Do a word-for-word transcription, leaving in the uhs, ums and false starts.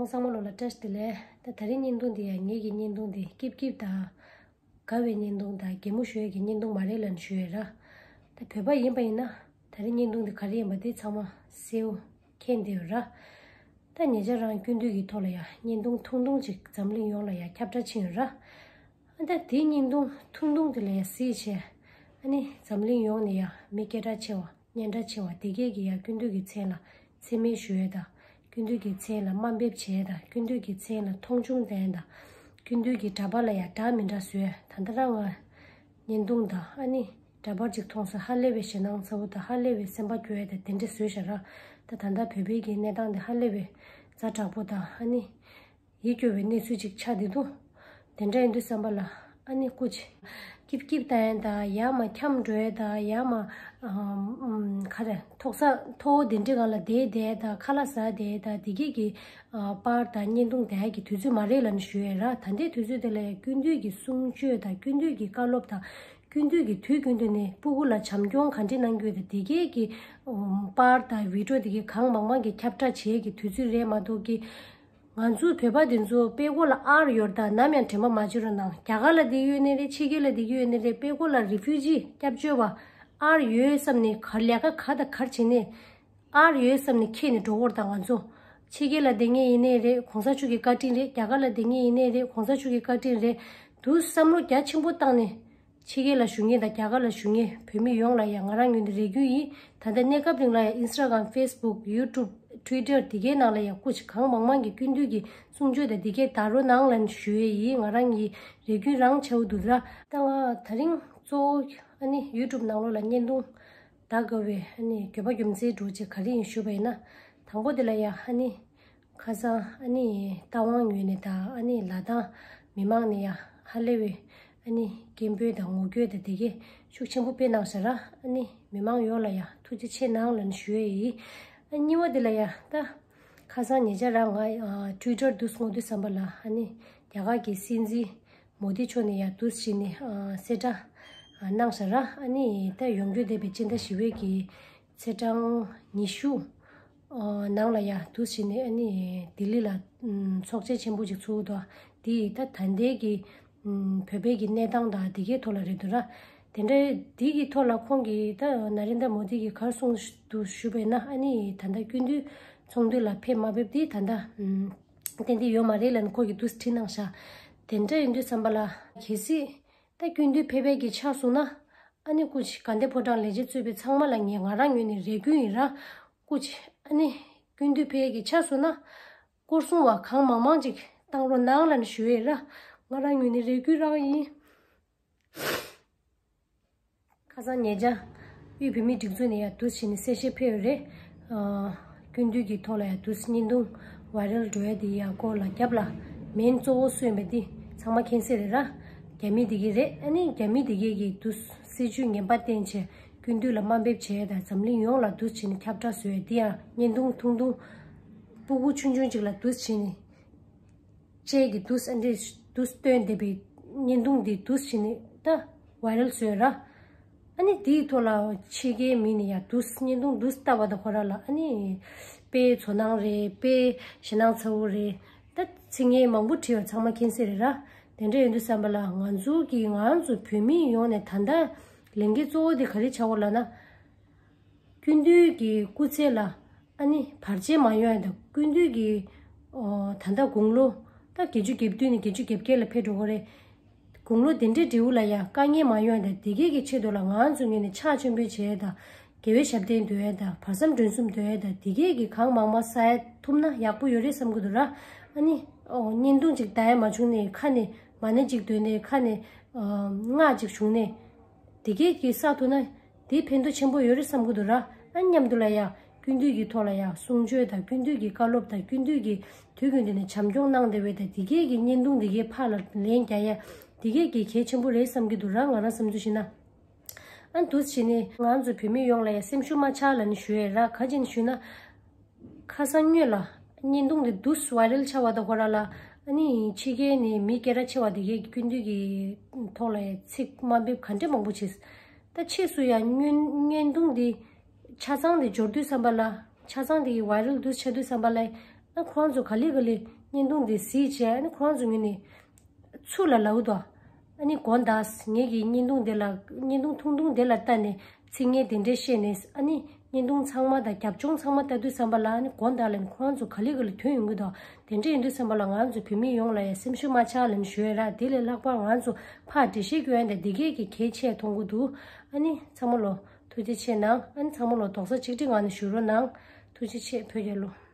ཚང་མ་ལོ་ལ་བཀྲ་ཤིས་བདེ་ལེགས། ད་ད་རིང་བརྙན་ཐུང་འདི་ཡང་ངེད་ཀྱི་བརྙན་ཐུང་འདི་སྐྱིད་སྐྱིད་དང་། དགའ་བའི་བརྙན་ཐུང་དང་གད་མོ་ཤོར་ཡས་ཀྱི་བརྙན་ཐུང་མ་རེད་ལབ་ནས་ཞུ་ཡས་ར། ད་བོད་པ་ཡིན་པ་ཡིན་ན་ད་རིང་བརྙན་ཐུང་འདི་ག་རེ་ཡིན་པ་འདི་ཚང་མ་གསལ་བོ་མཁྱེན་བསྡད་ཡོད་ར། ད་ཉེ་ཆར་རང་སྐྱིད་སྡུག་གི་ཐོག་ལ་ཡང་བརྙན་ཐུང་ཐུང་ཐུང་ཅིག་འཛམ་གླིང་ཡོངས་ལ་ཡང་ཁྱབ་བསྒྲགས་ཕྱིན་ཡོད་ར། ཨ་ད་དེའི་བརྙན་ཐུང་ཐུང་ཐུང་དེ་ལ་ཡང་གཟིགས་བྱས། ཨ་ནི་འཛམ་གླིང་ཡོངས་ནས་ཡང་མི་སྐད་གྲགས་ཆེ་བ་སྙན་གྲགས་ཆེ་བ་དེ་གས་ཀྱིས་ཡང་སྐྱིད་སྡུག་གི་མཚན་ལ་མཚན་སྨད་ཞུ་ཡས་དང་། སྐྱིད་སྡུག་གི་མཚན་ལ་དམའ་འབེབས་བྱས་དང་། སྐྱིད་སྡུག་གི་མཚན་ལ་མཐོང་ཆུང་བསྟན་དང་། སྐྱིད་སྡུག་གི་འདྲ་པར་ལ་ཡང་འདྲ་མི་འདྲ་བཟོས། ད་ལྟ་རང་ང་བརྙན་ཐུང་དང་ཨ་ནི་འདྲ་པར་ཅིག་མཐོང་སོང་། ཧ་ལས་པའི་ཞེད་སྣང་ཚ་བོ་དང་ཧ་ལས་པའི་སེམས་པ་སྐྱོ་ཡས་དང་དེ་འདྲ་བཟོས་ཤག་ར། ད་ད་ལྟ་བོད་པའི་གི་གནས་སྟངས་དེ་ཧ་ལས་པའི་ཛ་དྲག་པོ་དང་ཨ་ནི་ཡིད་སྐྱོ་བའི་གནས་ཚུལ་ཅིག་ཆགས་བསྡད་འདུག་དེ་འདྲ་ཡིན་དུས་ཙམ་པ་ལ་ཨ་ནི་སྐུ་མཁྱེན་སྐྱིད་སྐྱིད་བཏང་ཡས་དང་། ཡར་མར་འཁྱམས་འགྲོ་ཡས་དང་། ཡར་མར་ཨམ་ཨམ་ག་རེ་ཐོག་ས་མཐོ་བོ་དེ་འདྲའི་སྒང་ལ་བསྡད་བསྡད་དང་། ཁ་ལག་ཟ་བསྡད་དང་། དེ་གས་ཀྱི་ཨ་པར་དང་བརྙན་ཐུང་བསྡད་ཡས་ཀྱི་དུས་ཚོད་མ་རེད་ལབ་ནས་ཞུ་ཡས་ར། ད་ལྟའི་དུས་ཚོད་དེ་ལ་ཡང་སྐྱིད་སྡུག་གི་གསུང་ཆོས་དང་། སྐྱིད་སྡུག་གི་བཀའ་སློབ་དང་། སྐྱིད་སྡུག་གི་དུས་རྒྱུན་དུ་ནས་སྤུ་གུ་ལ་བྱམས་སྐྱོང་ག་འདྲས་གནང་རྒྱུ་དང་། དེ་གས་ཀྱི་ཨམ་པར་དང་བི་ཌིའོ་དེ་གས་གང་མང་མང་གི་ཁྱབ་བསྒྲགས་བྱེད་ཡས་ཀྱི་དུས་ཚོད་རེད་མ་གཏོགས་ཀྱི། ང་ཚོ་བོད་པ་དེ་ཚོ་དཔྲལ་མགོ་ལ་ཨར་ཡོད་རེད་ད། ནམ་ཡང་དྲན་པ་མ་བརྗེད་རོགས་གནང་། རྒྱ་གར་ལ་བསྡད་ཀྱི་ཡོད་ནའི་རེད། ཕྱི་རྒྱལ་ལ་བསྡད་ཀྱི་ཡོད་ནའི་རེད། དཔྲལ་མགོ་ལ་རི་ཕུ་ཇི་སྐྱབས་བཅོལ་བ་ཨར་ཡོད་བསམ་ནས་ག་ལས་ཀ་ག་དང་ག་རེ་བྱེད་ནའི་ཨར་ཡོད་བསམ་ནས་ཁྱེར་ནས་འགྲོ་གི་རེད་ད། ང་ཚོ་ཕྱི་རྒྱལ་ལ་བསྡད་མཁན་ཡིན་ནའི་རེད། གོང་ས་མཆོག་གི་བཀའ་དྲིན་རེད། རྒྱ་གར་ལ་བསྡད་མཁན་ཡིན་ནའི་རེད། གོང་ས་མཆོག་གི་བཀའ་དྲིན་རེད། འདུག་བསམ་བློ་རྒྱ་ཆེན་པོ་བཏང་ནས་ཕྱི་རྒྱལ་ལ་བཞུགས་མཁན་དང་རྒྱ་གར་ལ་བཞུགས་མཁན་བོད་མི་ཡོངས་ལ་ཡང་ང་རང་ངོས་ནས་རེ་སྐུལ་ཡིན། ད་ལྟ་གནས་སྐབས་རིང་ལ་ཡང་ཨིན་སི་ཊ་གྷ་རམ། ཕེ་སི་བུག། ཡུ་ཊུབ། ཊུ་ཝི་ཊར་དེ་གའི་ནང་ལ་ཡང་སྐུ་མཁྱེན་གང་མང་མང་གི་སྐྱིད་སྡུག་གི་གསུང་ཆོས་དང་དེ་གའི་དར་རོ་གནང་ལབ་ནས་ཞུ་ཡས་ཡིན། ང་རང་གི་རེ་སྐུལ་རང་བྱས་འདུག་ར། ད་ང་དེ་རིང་གཙོ་བོ་ཨ་ནི་ཡུ་ཊུབ་ནང་ལོགས་ལ་བརྙན་ཐུང་ད་ག་བའི་ཨ་ནི་དགོས་པ་རྒྱུ་མཚན་འདྲ་བོ་ཅིག་ག་རེ་ཡིན་ཞུས་པ་ཡིན་ན། དང་པོ་དེ་ལ་ཡང་ཨ་ནི་ཁ་སང་ཨ་ནི་རྟ་དབང་ངོས་ནས་དང་ཨ་ནི་ལ་དྭགས་མི་མང་ནས་ཡང་ཧ་ལས་པའི་ཨ་ནི་སྐད་འབོད་དང་ངོ་རྒོལ་དང་དེ་གའི་ཤུགས་ཆེན་པོ་སྤེལ་གནང་ཤག་ར། ཨ་ནི་མི་མང་ཡོངས་ལ་ཡང་ཐུགས་རྗེ་ཆེ་གནང་ལབ་ནས་ཞུ་ཡས་ཡིན། ཨ་གཉིས་པ་དེ་ལ་ཡང་ད་ཁ་སང་ཉེ་ཆར་རང་ང་ཨ་ཊུ་ཝི་ཊར་དུ་སོང་དུས་ཙམ་པ་ལ་ཨ་ནི་རྒྱ་གར་གྱི་སྲིད་འཛིན་མོ་དི་མཆོག་ནས་ཡང་འདུག་སེ་བྱས་ནས་ཨ་གསལ་བསྒྲགས་ཨ་གནང་ཤག་ར། ཨ་ནི་ད་ཡོང་རྒྱུ་བསྡད་པའི་སྤྱི་ཟླ་བཞི་པའི་གི་ཚེས་གྲངས་ཉི་ཤུ་ཨ་ནང་ལ་ཡང་འདུག་སེ་བྱས་ནས་ཨ་ནི་ལྡི་ལི་ལ་ཨམ་ཚོགས་ཆེན་ཆེན་པོ་ཅིག་ཚུགས་འདུག་དེ་ད་ད་ལྟའི་གི་ཨམ་བོད་པའི་གི་གནས་སྟངས་དང་དེ་གའི་ཐོག་ལ་རེད་འདུག་ར། དེ་འདྲ་དེ་གི་ཐོག་ལ་ཁོང་གིས་ད་ན་རེན་དྲ་མོ་དི་གིས་ག་རེ་གསུངས་འདུག་ཞུས་པ་ཡིན་ན། ཨ་ནི་ད་ལྟ་སྐྱིད་སྡུག་ཚོགས་འདུ་ལ་ཕེབས་མ་ཕེབས་དེ་ད་ལྟ་ཨམ་ཏན་ཏན་ཡོད་མ་རེད་ལབ་ནས་ཁོ་གིས་འདུག་སེ་བྲིས་གནང་ཤག་དེ་འདྲ་ཡིན་དུས་ཙམ་པ་ལ་གལ་སྲིད་ད་སྐྱིད་སྡུག་ཕེབས་པའི་གི་ཆ་བཟུང་ན། ཨ་ནི་སྐུ་མཁྱེན་དགའ་ལྡན་ཕོ་བྲང་ལས་བྱེད་གཙོས་པའི་ཚང་མ་ལ་ངས་ང་རང་ངོས་ནས་རེ་སྐུལ་ཡིན་ར། སྐུ་མཁྱེན་ཨ་ནི་སྐྱིད་སྡུག་ཕེབས་པའི་གི་ཆ་བཟུང་ན། སྐོར་སྲུང་བ་གང་མང་མང་ཅིག་བཏང་རོགས་གནང་ལབ་ནས་ཞུ་ཡས་ར། ང་རང་ངོས་ནས་རེ་སྐུལ་རང་ཡིན། ཁ་སང་ཉེ་ཆར་དབུས་བོད་མིའི་སྒྲིག་འཛུགས་ནས་ཡང་འདུག་སེ་བྱས་ནས་གསལ་བཤད་ཕེབས་ཡོད་རེད། ཨ་སྐྱིད་སྡུག་གི་ཐོག་ལ་ཡང་འདུག་སེ་བརྙན་ཐུང་ཝའི་རལ་འགྲོ་ཡ་དེ་ཡང་སྐོར་ལ་རྒྱབ་ལ་མེན་གཙོ་བོ་སུ་ཡིན་པ་དེ་ཚང་མ་མཁྱེན་གསལ་རེད་ར། རྒྱ་མི་དེ་གས་རེད། ཨ་ནི་རྒྱ་མི་དེ་གས་ཀྱིས་འདུག་སེ་སྲིད་ཇུས་ངན་པ་བསྟན་བྱས་སྐྱིད་སྡུག་ལ་དམའ་འབེབས་བྱས་དང་། འཛམ་གླིང་ཡོངས་ལ་འདུག་སེ་བྱས་ནས་ཁྱབ་བསྒྲགས་བཟོ་ཡ་དེ་ཡང་བརྙན་ཐུང་ཐུང་ཐུང་སྤུ་གུ་ཆུང་ཆུང་ཅིག་ལ་འདུག་སེ་བྱས་ནས། ཅེས་ཀྱི་དུས་ཨ་འདྲས་དུས་སྟོན་བསྡད་པའི་བརྙན་ཐུང་འདི་དུས་ཕྱིན་ནས་ད་ཝའི་རལ་བཟོས་ར། ཨ་ནི་དེའི་ཐོག་ལ་ཕྱི་རྒྱལ་མི་ནས་ཡང་དུས་བརྙན་ཐུང་དུས་ལྟ་བ་དང་ཁོ་ར་ལ་ཨ་ནི་དཔེ་ཚོར་སྣང་རེད། དཔེ་ཞེད་སྣང་ཚ་བོ་རེད། ད་ཚིག་ངན་མང་པོ་བྲིས་པ་ཚང་མ་མཁྱེན་གསལ་རེད་ར། དེ་འདྲ་ཡིན་དུས་ཙམ་པ་ལ་ང་ཚོ་གི་ང་ཚོ་བོད་མི་ཡོངས་ནས་ད་ལྟ་ལས་འགན་གཙོ་བོ་དེ་ག་རེ་ཆགས་ཡོད་ལབ་ན། སྐྱིད་སྡུག་གི་སྐུ་ཚེ་ལ་ཨ་ནི་བར་ཆད་མ་ཡོང་ཡ་དང་། སྐྱིད་སྡུག་གི་ཨོ་ད་ལྟ་དགུང་ལོ་ད་བརྒྱད་ཅུ་གྱ་བདུན་ནས་བརྒྱད་ཅུ་གྱ་བརྒྱད་ལ་ཕེབས་འགྲོ་གི་རེད། དགུང་ལོ་དེ་འདྲའི་འབྲས་བུ་ལ་ཡང་དཀའ་ངལ་མ་ཡོང་ཡ་དང་། དེ་གས་ཀྱི་ཆེད་དུ་ལ་ང་ཚོ་ངོས་ནས་ཕྱག་མཆོད་འབུལ་བྱས་དང་། དགེ་བའི་ཞབས་བརྟན་འདོན་ཡ་དང་། བར་མཚམས་མགྲོན་གསུམ་འདོན་ཡ་དང་། དེ་གས་ཀྱི་གང་མང་མང་བསགས་ཡ་ཐུབ་ན་ཡག་པོ་ཡོད་རེད་བསམ་གྱི་འདུག་ར། ཨ་ནི་ཨོ་བརྙན་ཐུང་ཅིག་ལྟ་ཡ་མ་བྱུང་ནས་ཁ་ནས་མ་ཎི་ཅིག་འདོན་ནས་ཁ་ནས་ཨོ་སྔགས་ཅིག་བྱུང་ནས་དེ་གས་ཀྱི་བསགས་ཐུབ་ན། དེ་ཕན་ཐོགས་ཆེན་པོ་ཡོད་རེད་བསམ་གྱི་འདུག་ར། ཨ་མཉམ་དུ་ལ་ཡང་སྐྱིད་སྡུག་གི་ཐོག་ལ་ཡང་གསུང་ཆོས་དང་། སྐྱིད་སྡུག་གི་བཀའ་སློབ་དང་། སྐྱིད་སྡུག་གི་དུས་རྒྱུན་དུ་ནས་བྱམས་སྐྱོང་གནང་བསྡད་པའི་དང་། དེ་གས་ཀྱི་བརྙན་ཐུང་དེ་གས་ཕར་ལ་ལན་རྒྱག་ཡ་དེ་གས་ཀྱི་གལ་ཆེན་པོ་རེད་བསམ་གྱི་འདུག་ར། ང་རང་བསམ་ཚུལ་བྱས་ན། ཨ་འདུག་བྱས་ནས་ང་ཚོ་བོད་མི་ཡོངས་ལ་ཡང་སེམས་ཤུགས་མ་ཆག་ལབ་ནས་ཞུ་ཡས་ར། ག་ཅི་ཡིན་ཞུས་ན། ཁ་སང་སྔོན་ལ་བརྙན་ཐུང་དེ་དུས་ཝའི་རལ་ཆགས་པ་དང་ཁོ་ར་ལ་ཨ་ནི་ཕྱི་རྒྱལ་ནས་མི་སྐད་གྲགས་ཆེ་བ་དེ་གས་ཀྱི་སྐྱིད་སྡུག་གི་ཐོག་ལ་ཚིག་དམའ་འབེབས་ག་འདྲས་མང་པོ་བྱས། ད་ཕྱིས་སུ་ཡང་བརྙན་བརྙན་ཐུང་དེ་ཆ་ཚང་དེ་འབྱོར་དུས་ཙམ་པ་ལ། ཆ་ཚང་དེ་གི་ཝའི་རལ་དུས་ཆགས་དུས་ཙམ་པ་ལ་ ཨ་ཁོ་རང་ཚོ་ག་ལེ་ག་ལེ་བརྙན་ཐུང་དེ་གཟིགས་བྱས། ཨ་ནི་ཁོ་རང་ཚོ་ངོས་ནས་ཚུར་ལ་ལབ་འདུག་ཨ་ནི་དགོངས་དག་ངེད་ཀྱི་བརྙན་ཐུང་དེ་ལ། བརྙན་ཐུང་ཐུང་ཐུང་དེ་ལ་ལྟ་ནས་ཚིག་ངན་དེ་འདྲས་བཤད་ནས། ཨ་ནི་བརྙན་ཐུང་ཚང་མ་དང་རྒྱབ་ལྗོངས་ཚང་མ་ལྟ་དུས་ཙམ་པ་ལ། ཨ་ནི་དགོངས་དག་ལབ་ནས་ཁོ་རང་ཚོ་ག་ལེ་ག་ལེ་ཐོན་ཡོང་གི་འདུག་དེ་འདྲས་ཡིན་དུས་ཙམ་པ་ལ་ང་རང་ཚོ་བོད་མི་ཡོངས་ལ་ཡང་སེམས་ཤུགས་མ་ཆག་ལབ་ནས་ཞུ་ཡ་ར། དེ་ལས་ལྷག་པར་ང་རང་ཚོ་ཕར་འགྲེལ་བཤད་སྐྱོན་ཡ་དེ་འདི་གས་ཀྱི་གལ་ཆེ་མཐོང་གི་འདུག་ཨ་ནི་ཚང་མ་ལོ་ཐུགས་རྗེ་ཆེ་གནང་། ཨ་ནི་ཚང་མ་ལོ་རྡོག་རྩ་གཅིག་སྒྲིལ་ངང་ནས་བཞུགས་རོགས་གནང་། ཐུགས་རྗེ་ཆེ་བོད་རྒྱལ་ལོ།